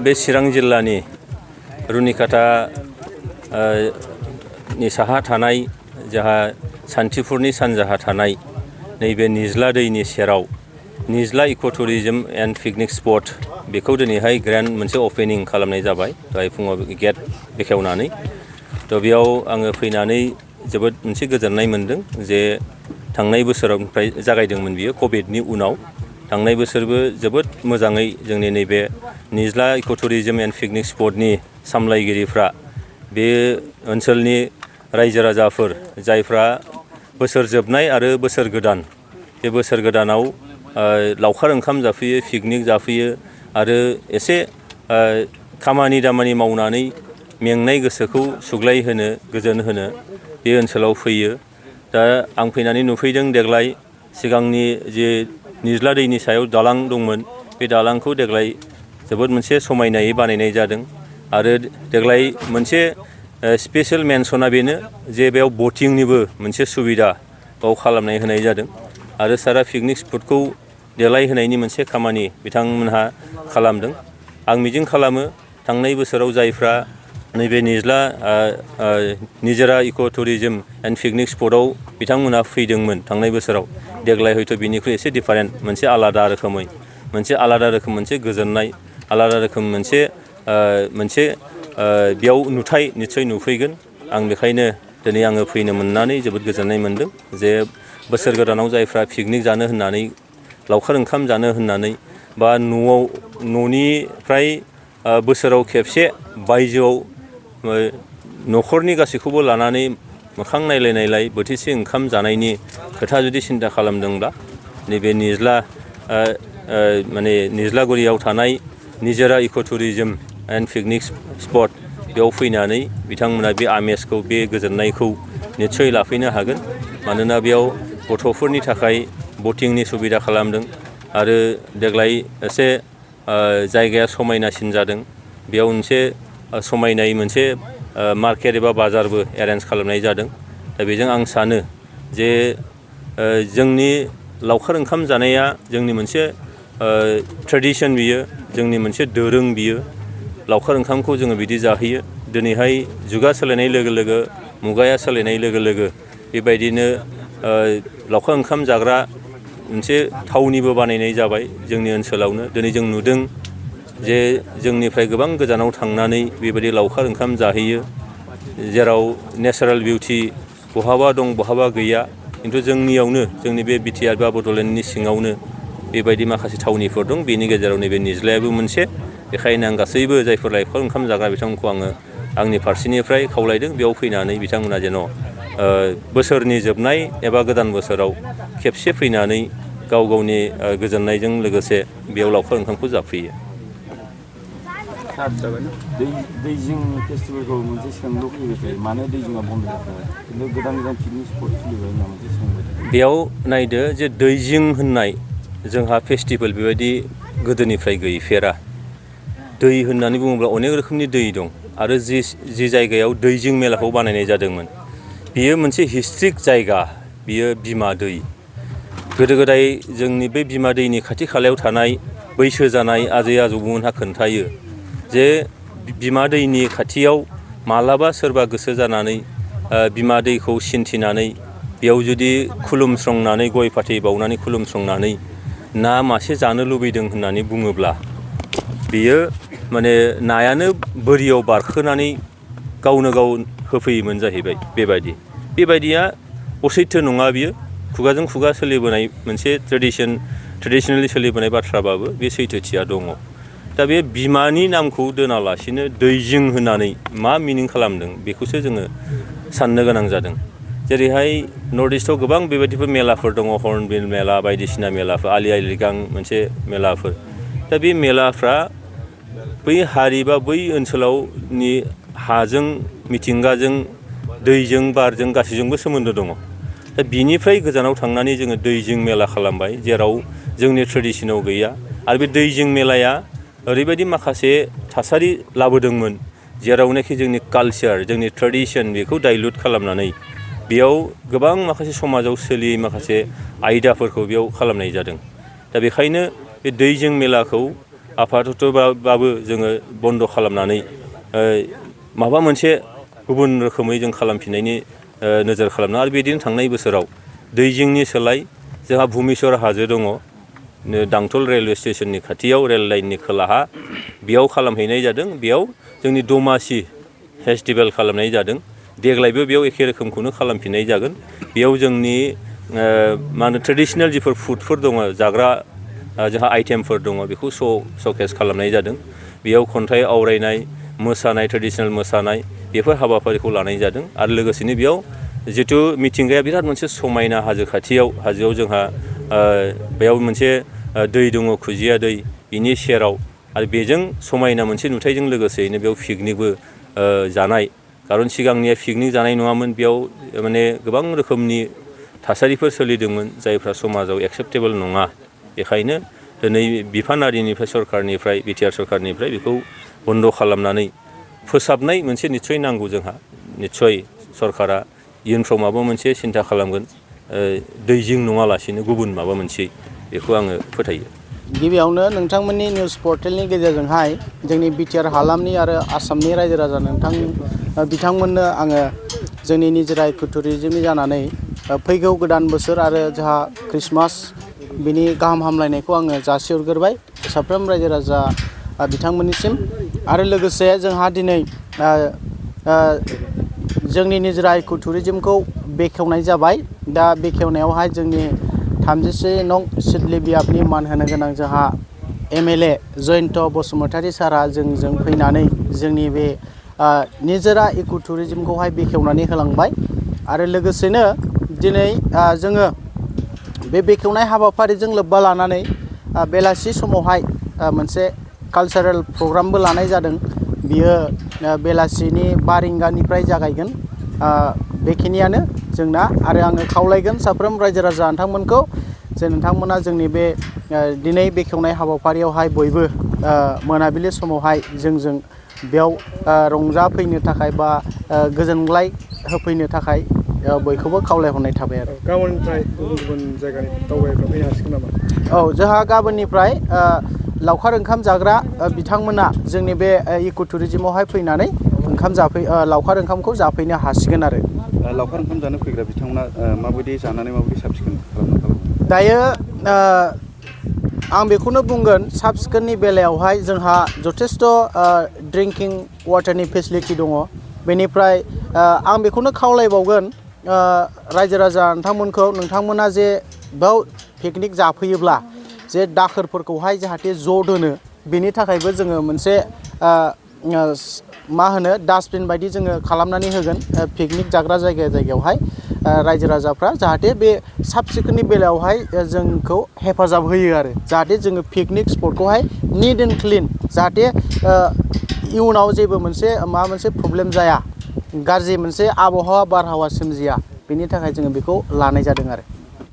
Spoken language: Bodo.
बे चिरां जिल्लानि रुनिकाटा नि साहा थानाय जाहा सान्थिफुरनि सानजाहा थानाय नैबे निज्ला दैनि सेराव निज्ला इक' टुरिजम एन्ड पिकनिक स्पट बेखौ दिनैहाय ग्रेन्ड मोनसे अपेनिं खालामनाय जाबाय दहाय फुङाव गेट बेखेवनानै थ' बेयाव आङो फैनानै जोबोद मोनसे गोजोननाय मोन्दों जे थांनाय बोसोरावनिफ्राय जागायदोंमोन बियो कभिडनि उनाव थांनाय बोसोरबो जोबोद मोजाङै जोंनि नैबे निज्ला इक' टुरिजम एन्ड पिकनिक स्पटनि सामलायगिरिफ्रा बे ओनसोलनि रायजो राजाफोर जायफ्रा बोसोर जोबनाय आरो बोसोर गोदान बे बोसोर गोदानाव लावखार ओंखाम जाफैयो पिकनिक जाफैयो आरो एसे खामानि दामानि मावनानै मेंनाय गोसोखौ सुग्लाय होनो गोजोन होनो बे ओनसोलाव फैयो दा आं फैनानै नुफैदों देग्लाय सिगांनि जे निज्ला दैनि सायाव दालां दंमोन बे दालांखौ देग्लाय जोबोद मोनसे समायनायै बानायनाय जादों आरो देग्लाय मोनसे स्पेशेल मेनसना बेनो जे बेयाव बटिंनिबो मोनसे सुबिदा बाव खालामनाय होनाय जादों आरो सारा पिकनिक स्पटखौ देलायहोनायनि मोनसे खामानि बिथांमोनहा खालामदों आं मिजिं खालामो थांनाय बोसोराव जायफ्रा नैबे निज्ला निजोरा इक' टुरिजम एन्ड पिकनिक स्पटआव बिथांमोनहा फैदोंमोन थांनाय बोसोराव देग्लाय हयथ' बिनिख्रुइ एसे डिफारेन्ट मोनसे आलादा रोखोमै मोनसे गोजोननाय आलादा रोखोम मोनसे बेयाव नुथाय निस्सय नुफैगोन आं बेखायनो दिनै आङो फैनो मोननानै जोबोद गोजोननाय मोन्दों जे बोसोर गोदानाव जायफ्रा पिकनिक जानो होननानै लावखार ओंखाम जानो होननानै बा न'निफ्राय बोसोराव खेबसे बायजोआव न'खरनि गासैखौबो लानानै मोखां नायलाय बोथिसे ओंखाम जानायनि खोथा जुदि सिन्था खालामदोंब्ला नैबे निज्लागुरियाव थानाय निजोरा इक' टुरिजम एन्ड पिकनिक स्पट बेयाव फैनानै बिथांमोना बे आमेजखौ बे गोजोननायखौ निस्सय लाफैनो हागोन मानोना बेयाव गथ'फोरनि थाखाय बटिंनि सुबिदा खालामदों आरो देग्लाय एसे जायगाया समायनासिन जादों बेयाव मोनसे समायनाय मोनसे मार्केट एबा बाजारबो एरेन्ज खालामनाय जादों दा बेजों आं सानो जे जोंनि लावखार ओंखाम जानाया जोंनि मोनसे ट्रेडिसन बियो जोंनि मोनसे दोरों बियो लावखार ओंखामखौ जोङो बिदि जाहैयो दिनैहाय जुगा सोलायनाय लोगो लोगो मुगाया सोलायनाय लोगो लोगो बेबायदिनो लावखार ओंखाम जाग्रा मोनसे थावनिबो बानायनाय जाबाय जोंनि ओनसोलावनो दिनै जों नुदों जे जोंनिफ्राय गोबां गोजानाव थांनानै बेबायदि लावखार ओंखाम जाहैयो जेराव नेचारेल बिउटि बहाबा दं बहाबा गैया खिन्थु जोंनियावनो जोंनि बे बिटिआर बा बड'लेण्डनि सिङावनो बेबायदि माखासे थावनिफोर दं बेनि गेजेराव नैबे निज्लायाबो मोनसे बेखायनो आं गासैबो जायफोर लावखार ओंखाम जाग्रा बिथांमोनखौ आङो आंनि फारसेनिफ्राय खावलायदों बेयाव फैनानै बिथांमोना जेन' बोसोरनि जोबनाय एबा गोदान बोसोराव खेबसे फैनानै गाव गावनि गोजोननायजों लोगोसे बेयाव लावखार ओंखामखौ जाफैयो दैजिं फेस्टिभेलखौ मोनसे सोंलु फैबाय मानो दैजिंआ बन्द जाखो खिन्थु गोदान पिकनिक स्पट खुलिबाय होनना मोनसे सोंबाय बेयाव नायदो जे दैजिं होननाय जोंहा फेस्टिभेल बेबायदि गोदोनिफ्राय गैफेरा दै होननानै बुङोब्ला अनेक रोखोमनि दै दं आरो जि जायगायाव दैजिं मेलाखौ बानायनाय जादोंमोन बियो मोनसे हिस्ट्रिक जायगा बियो बिमा दै गोदो गोदाय जोंनि बे बिमा दैनि खाथि खालायाव थानाय बैसो जानाय आजै आजौमोनहा खोन्थायो जे बिमा दैनि खाथियाव मालाबा सोरबा गोसो जानानै बिमा दैखौ सिन्थिनानै बेयाव जुदि खुलुमस्रंनानै गय फाथै बावनानै खुलुमस्रंनानै ना मासे जानो लुबैदों होननानै बुङोब्ला बियो माने नायानो बोरियाव बारखोनानै गावनो गाव होफैयोमोन जाहैबाय बेबायदिया असैथो नङा बियो खुगाजों खुगा सोलिबोनाय मोनसे ट्रेडिसनेलि सोलिबोनाय बाथ्राबाबो बे सैथोथिया दङ दा बे बिमानि नामखौ दोनालासिनो दैजिं होननानै मा मिनिं खालामदों बेखौसो जोङो साननो गोनां जादों जेरैहाय नर्थ इस्टआव गोबां बेबायदिफोर मेलाफोर दङ हर्नबिल मेला बायदिसिना मेलाफोर आलि आइ लिगां मोनसे मेलाफोर दा बे मेलाफ्रा बै हारि बा बै ओनसोलावनि हाजों मिथिंगाजों दैजों बारजों गासैजोंबो सोमोन्दो दङ दा बिनिफ्राय गोजानाव थांनानै जोङो दैजिं मेला खालामबाय जेराव जोंनि ट्रेडिसनाव गैया आरो बे दैजिं मेलाया ओरैबायदि माखासे थासारि लाबोदोंमोन जेरावनाखि जोंनि कालचार जोंनि ट्रेडिसन बेखौ डाइल्युट खालामनानै बेयाव गोबां माखासे समाजाव सोलियै माखासे आयदाफोरखौ बेयाव खालामनाय जादों दा बेखायनो बे दैजिं मेलाखौ आपातत'बाबो जोङो बन्द' खालामनानै माबा मोनसे गुबुन रोखोमै जों खालामफिननायनि नोजोर खालामनो आरो बिदिनो थांनाय बोसोराव दैजिंनि सोलाय जोंहा भुमेश्वर हाजो दङ दांथल रेलवे स्टेशननि खाथियाव रेल लाइननि खोलाहा बेयाव खालामहैनाय जादों। बेयाव जोंनि दमासि फेस्टिभेल खालामनाय जादों। देग्लायबो बेयाव एखे रोखोमखौनो खालामफिननाय जागोन। बेयाव जोंनि मा होनो ट्रेडिसनेल जिफोर फुडफोर दङ जाग्रा जोंहा आइटेमफोर दङ बेखौ श'केस खालामनाय जादों। बेयाव खन्थाइ आवरायनाय मोसानाय ट्रेडिसनेल मोसानाय बेफोर हाबाफारिखौ लानाय जादों आरो लोगोसेनो बेयाव जिथु मिथिंगाया बिराद मोनसे समायना हाजो खाथियाव हाजोआव जोंहा बेयाव मोनसे दै दङ खुजिया दै बिनि सेराव आरो बेजों समायना मोनसे नुथायजों लोगोसेयैनो बेयाव पिकनिकबो जानाय खारन सिगांनिया पिकनिक जानाय नङामोन बेयाव माने गोबां रोखोमनि थासारिफोर सोलिदोंमोन जायफ्रा समाजाव एक्सेप्टेबोल नङा। बेखायनो दिनै बिफानारिनिफ्राय सरकारनिफ्राय बिटिआर सरकारनिफ्राय बेखौ बन्द' खालामनानै फोसाबनाय मोनसे निस्सय नांगौ जोंहा निस्सय सरकारा इयुनफ्राव माबा मोनसे सिन्था खालामगोन दैजिं नङालासिनो गुबुन माबा मोनसे बेखौ आङो फोथायो। गिबियावनो नोंथांमोननि निउस पर्टेलनि गेजेरजोंहाय जोंनि बिटिआर हालामनि आरो आसामनि रायजो राजा बिथांमोननो आङो जोंनि निजोरा इको टुरिजमनि जानानै फैगौ गोदान बोसोर आरो जोंहा ख्रिस्टमास बिनि गाहाम हामलायनायखौ आङो जासिहरग्रोबाय साफ्रोम रायजो राजा बिथांमोननिसिम आरो लोगोसे जोंहा दिनै जोंनि निजोरा इको टुरिजमखौ बेखेवनाय जाबाय। दा बेखेवनायावहाय जोंनि 33 नं सिडली बियाबनि मान होनो गोनां जोंहा MLA जयन्त बसुमतारी सारा जोंजों फैनानै जोंनि बे निजोरा इको टुरिजमखौहाय बेखेवनानै होलांबाय आरो लोगोसेनो दिनै जोङो बे बेखेवनाय हाबाफारिजों लोब्बा लानानै बेलासि समावहाय मोनसे कालचारेल प्रग्रामबो लानाय जादों। बियो बेलासिनि 5 रिंगानिफ्राय जागायगोन। बेखिनियानो जोंना आरो आङो खावलायगोन साफ्रोम रायजो राजा नोंथांमोनखौ जे नोंथांमोना जोंनि बे दिनै बेखेवनाय हाबाफारियावहाय बयबो मोनाबिलि समावहाय जोंजों बेयाव रंजाफैनो थाखाय बा गोजोनग्लाय होफैनो थाखाय बयखौबो खावलायहरनाय थाबाय आरो गाबोननिफ्राय गुबुन गुबुन जायगानि दावबायग्रा फैनो हासिगोन नामा? औ जोंहा गाबोननिफ्राय लावखार ओंखाम जाग्रा बिथांमोना जोंनि बे इको टुरिजमावहाय फैनानै लावखार ओंखामखौ जाफैनो हासिगोन आरो लावखार ओंखाम जानो फैग्रा बिथांमोना माबायदि जानानै माबायदि साब सिखोन खालामनो दायो आं बेखौनो बुंगोन साब सिखोननि बेलायावहाय जोंहा जथेस्थ' ड्रिंकिं वाटारनि फेसिलिटि दङ। बेनिफ्राय आं बेखौनो खावलायबावगोन रायजो राजा नोंथांमोना जे बेयाव पिकनिक जाफैयोब्ला जे दाखोरफोरखौहाय जाहाथे ज' दोनो बेनि थाखायबो जोङो मोनसे मा होनो डास्टबिन बायदि जोङो खालामनानै होगोन पिकनिक जाग्रा जायगायावहाय रायजो राजाफ्रा जाहाथे बे साब सिखोननि बेलायावहाय जोंखौ हेफाजाब होयो आरो जाहाथे जोङो पिकनिक स्पटखौहाय निट एन्ड क्लिन जाहाथे इयुनाव जेबो माबा मोनसे प्रब्लेम जाया गाज्रि मोनसे आबहावा बारहावा सोमजिया बेनि थाखाय जोङो बेखौ लानाय जादों आरो